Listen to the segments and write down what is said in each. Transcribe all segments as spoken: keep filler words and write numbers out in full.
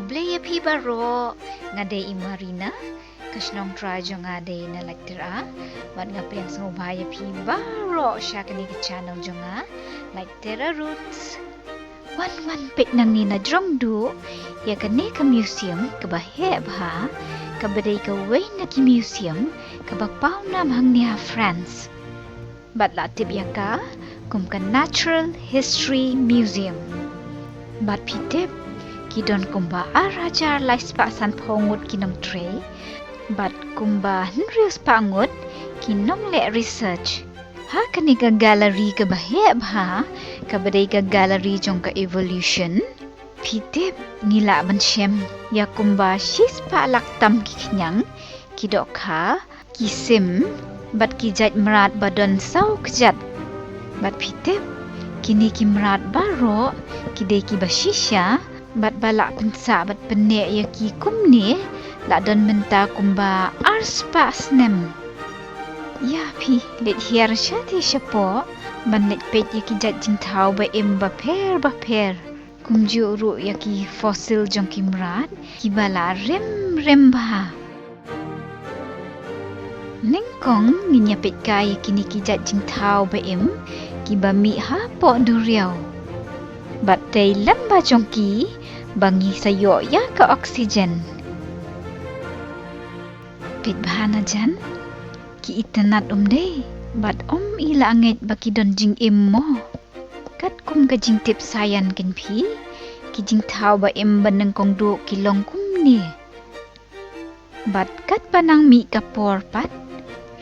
Khublei ïa phi baroh, nga dei i Marina, ka shnong trai jong nga dei na Laittera, bad nga pdiang sngewbha ïa phi baroh sha kane ka channel jong nga, Laittera Roots. Wan wan peit nangne na jrong duh ïa kane ka museum kaba heh bha, kaba dei kawei na ki museum kaba paw nam hangne ha France. Bad la tip ïa ka kum ka Natural History Museum. Bad phi tip, ki don kumba ar hajar lai spah sanphew ngut ki nongtrei, bad kumba hynriew spah ngut ki nongleh research. Ha kane ka gallery kaba heh bha, kaba dei ka gallery jong ka evolution, phi tip, ngi lah ban shem ïa kumba shispah lak tam ki khñiang, ki dohkha, ki sim, bad ki jait mrad ba don saw kjat. Bad phi tip, kine ki mrad baroh ki dei kiba shisha, bad ba lah pynsah bad pynneh ïa ki kumne la don mynta kumba ar spah snem. Ïa phi, leit hiar shatei shapoh ban leit peit ïa ki jait jingthaw ba im bapher bapher. Kumjuh ruh ïa ki fossil jong ki mrad kiba la rem rem bha. Nyngkong ngin ïa peit kai ïa kine ki jait jingthaw ba im kiba mih hapoh duriaw. Bad tei lem ba jong ki ba ngi sa ïoh ïa ka oxygen. Peit bha na jan, ki itynnad um dei, bad um i la ngeit ba ki don jingim mo. Katkum ka jingtip science kein phi, ki jingthaw ba im ba nyngkong duh ki long kumne. Bad katba nang mih ka por pat,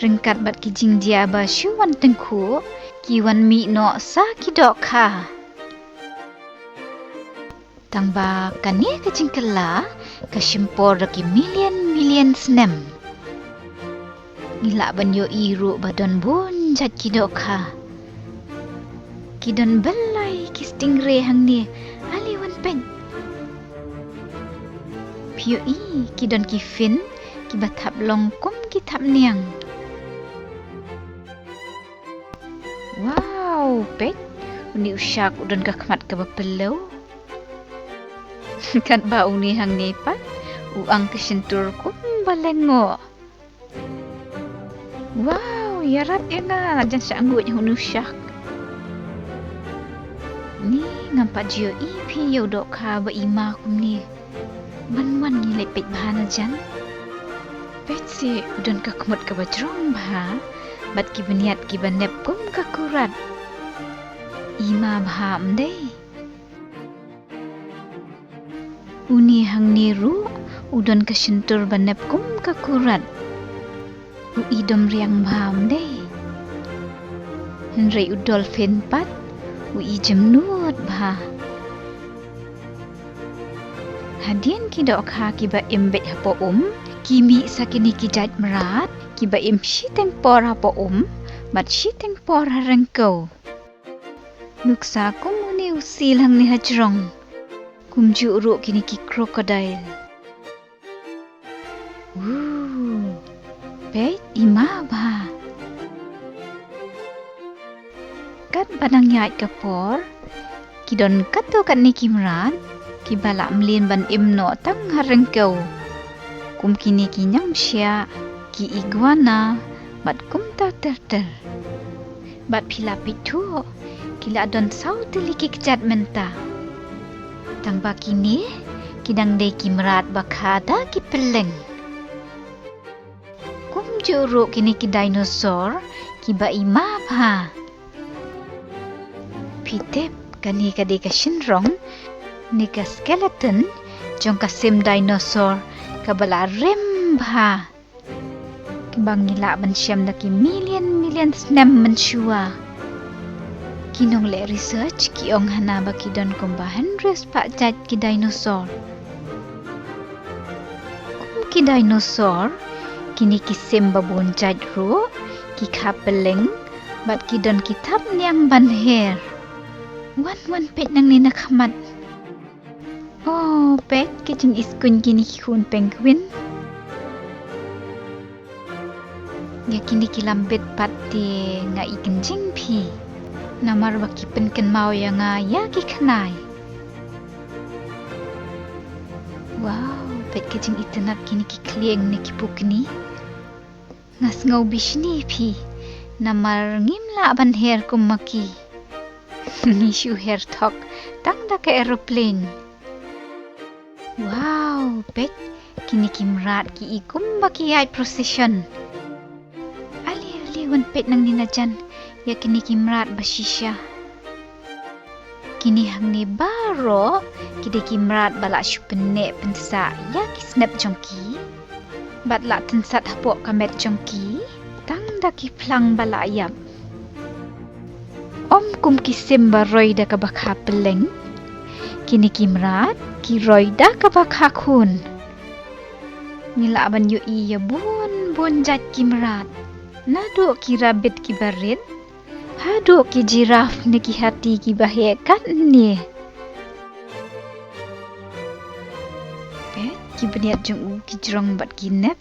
ryngkat bad ki jingjia ba shu wan tyngkhuh, ki wan mih noh sa ki dohkha. Tangba kane ka jingkylla ka shim por da ki million million snem. Ngi lah ban ïohi ruh ba don bun jait ki dohkha. Ki don byllai ki stingray hangne, ale wan peit. Phi ïohi, ki don ki fin kiba thap long kum ki thap niang. Wow, peit, une u shark u don ka khmat kaba pyllew. Katba une hangne pat u ang ka shyntur kumba lyngngoh. Wow, ïarap ïa nga, jan shah nguid ha une u shark. Ni ngam pat ju ïohi phi ïa u dohkha ba i ma kumne. Wan wan ngi leit peit bha na jan. Peit seh, u don ka khmut kaba jrong bha bad ki bniat kiba nep kum ka kurat. I ma bha ym dei? Une hangne ruh u don ka shyntur ba nep kum ka kurat. U i dom riang bha ym dei? Hynrei u dolphin pat u i jemnud bha. Hadien ki dohkha kiba im beit hapoh um ki mih sa kine ki jait mrad kiba im shiteng por hapoh um bad shiteng por ha ryngkew. Nuksa kum une u seal hangne ha jrong. Kumjuh ruh kine ki crocodile. Woo! Peit, i ma bha. Katba nang ïaid ka por, ki don katto katne ki mrad kiba la mlien ban im noh tang ha ryngkew, kum kine ki ñiamshiah, ki iguana bad kumta ter ter. Bad phi la peit thuh, ki la don saw tylli ki kjat mynta. Tangba kine ki dang dei ki mrad ba kha da ki pylleng. Kumjuh ruh kine ki dinosaur kiba i ma bha. Phi tip, kane ka dei ka shynrong ne ka skeleton jong ka sim dinosaur kaba la rem bha, kaba ngi lah ban shem da ki million million snem mynshuwa. Ki nongleh research ki ong hana ba ki don kumba hynriew spah jait ki dinosaur. Kum ki dinosaur, kine ki sim ba bun jait ruh ki kha pylleng bad ki don ki thapniang ban her. Wan wan peit nangne na khmat. Oh, peit ki jingiskuiñ kine ki khun penguin. Ïa kine ki lambit pat te nga i kynjing phi, namar ba ki pynkynmaw ïa nga ïa ki khnai. Wow, peit ka jingitynnad kine ki khlieng ne ki pukni. Nga sngew bishni phi, namar ngim lah ban her kum ma ki. Ngi shu her thok tang da ka aeroplane. Wow, peit, kine ki mrad ki i kumba ki ïaid procession. Ale, ale, wan peit nangne na jan ïa kine ki mrad ba shisha. Kine hangne baroh ki dei ki mrad ba la shu pynneh pynsah ïa ki snep jong ki bad la tynsat hapoh ka met jong ki tang da ki phlang ba la ïap. Ym kum ki sim ba roi da kaba kha pylleng, kine ki mrad ki roi da kaba kha khun. Ngi lah ban ïohi ïa bun bun jait ki mrad, naduh ki rabbit kiba rit haduh ki giraffe ne ki hati kiba heh katne. Peit ki bniat jong u ki jrong bad ki nep.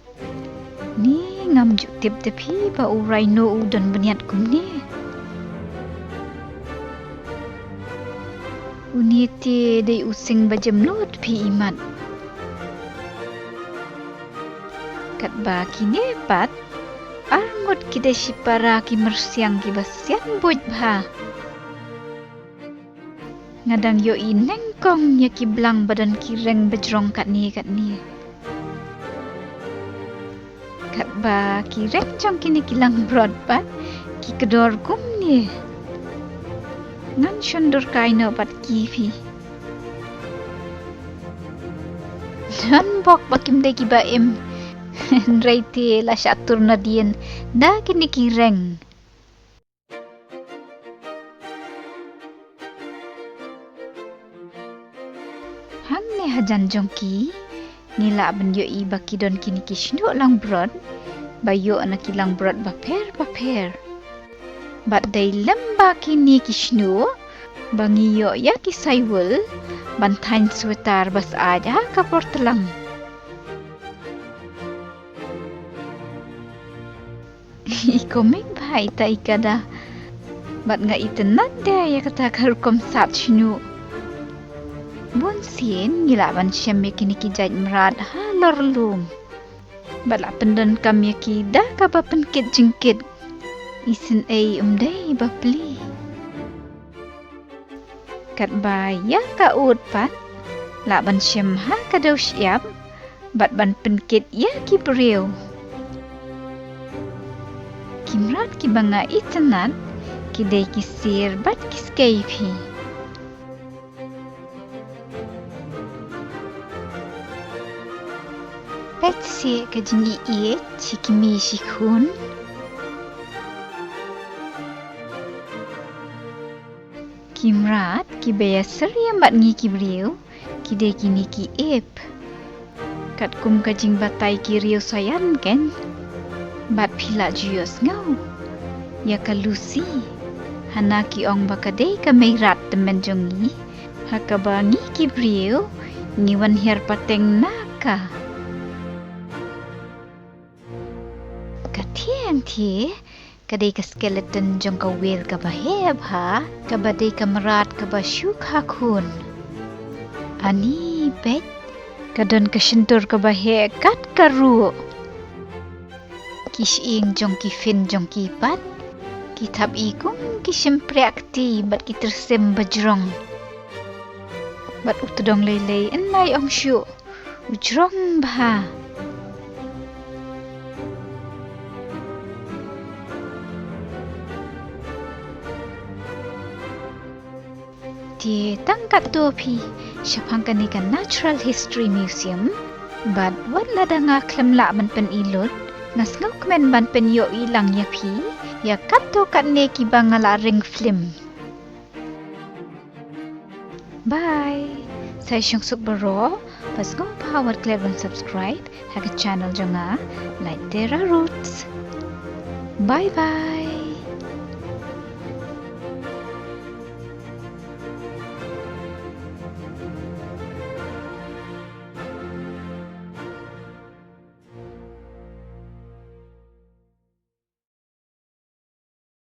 Ni ngam ju tip te phi ba u rhino u don bniat kumne. Une te dei u sing ba jem lut phi imat. Katba kine pat arngut ki dei shipara ki myrsiang kiba sian buit bha. Nga dang ïohi nyngkong ïa ki blang ba don ki reng ba jrong katne katne. Katba ki reng jong kine ki langbrot pat ki kdor kumne. Ngan shon dur kai noh bad ki phi. Ngan bok ba kim dei kiba im. Hynrei te la shah tur nadien da kine ki reng. Hangne hajan jong ki ngi lah ban ïohi ba ki don kine ki shñiuh langbrot ba ïoh na ki langbrot bapher bapher. Bad dei lem ba kine ki shñiuh ba ngi ïoh ïa ki saiwul ban thaiñ sweater ba syaid ha ka por tlang. I komik bha ita i kada. Bad nga itynnad de ïa kata ka rukom sat shñiuh. Bun sien ngi lah ban shem ïa kine ki jait mrad halor lum. Bad lah pyndonkam ïa ki da kaba pynkit jingkit. Isynei um dei ba pli. Katba ïa ka ud pat lah ban shem ha ka dewshyiap bad ban pynkit ïa ki briew. Ki mrad kiba nga itynnad ki dei ki sier bad ki skei phi. Peit seh ka jingïeit shi kmie shi khun. Ki mrad kiba ïasyriem bad ngi ki briew ki dei kine ki ape. Katkum ka jingbatai ki riew saian kein. Bad phi lah ju ïohsngew ïa ka Lucy. Hana ki ong ba ka dei ka mei rat tymmen jong ngi. Ha kaba ngi ki briew ngi wan hiar pateng na ka. Ka thiang thi ka dei ka skeleton jong ka whale kaba heh bha, kaba dei ka mrad kaba shu kha khun. Ani peit, ka don ka shyntur kaba heh kat ka ruh. Ki shyieng jong ki fin jong ki pat ki thap i kum ki shympriah kti bad ki tyrsim ba jrong. Bad u tdong lei lei yn lai ong shuh. U jrong bha. Te tang katto phi shaphang kane ka Natural History Museum. Bad wat lada nga khlem lah ban pyn-i lut, nga sngewkmen ban pynïohi lang ïa phi ïa katto katne kiba nga la ring film. Bye. Sa ïa shong suk baroh, ba sngewbha wat klet ban subscribe ha ka channel jong nga, Light Terra Roots. Bye bye.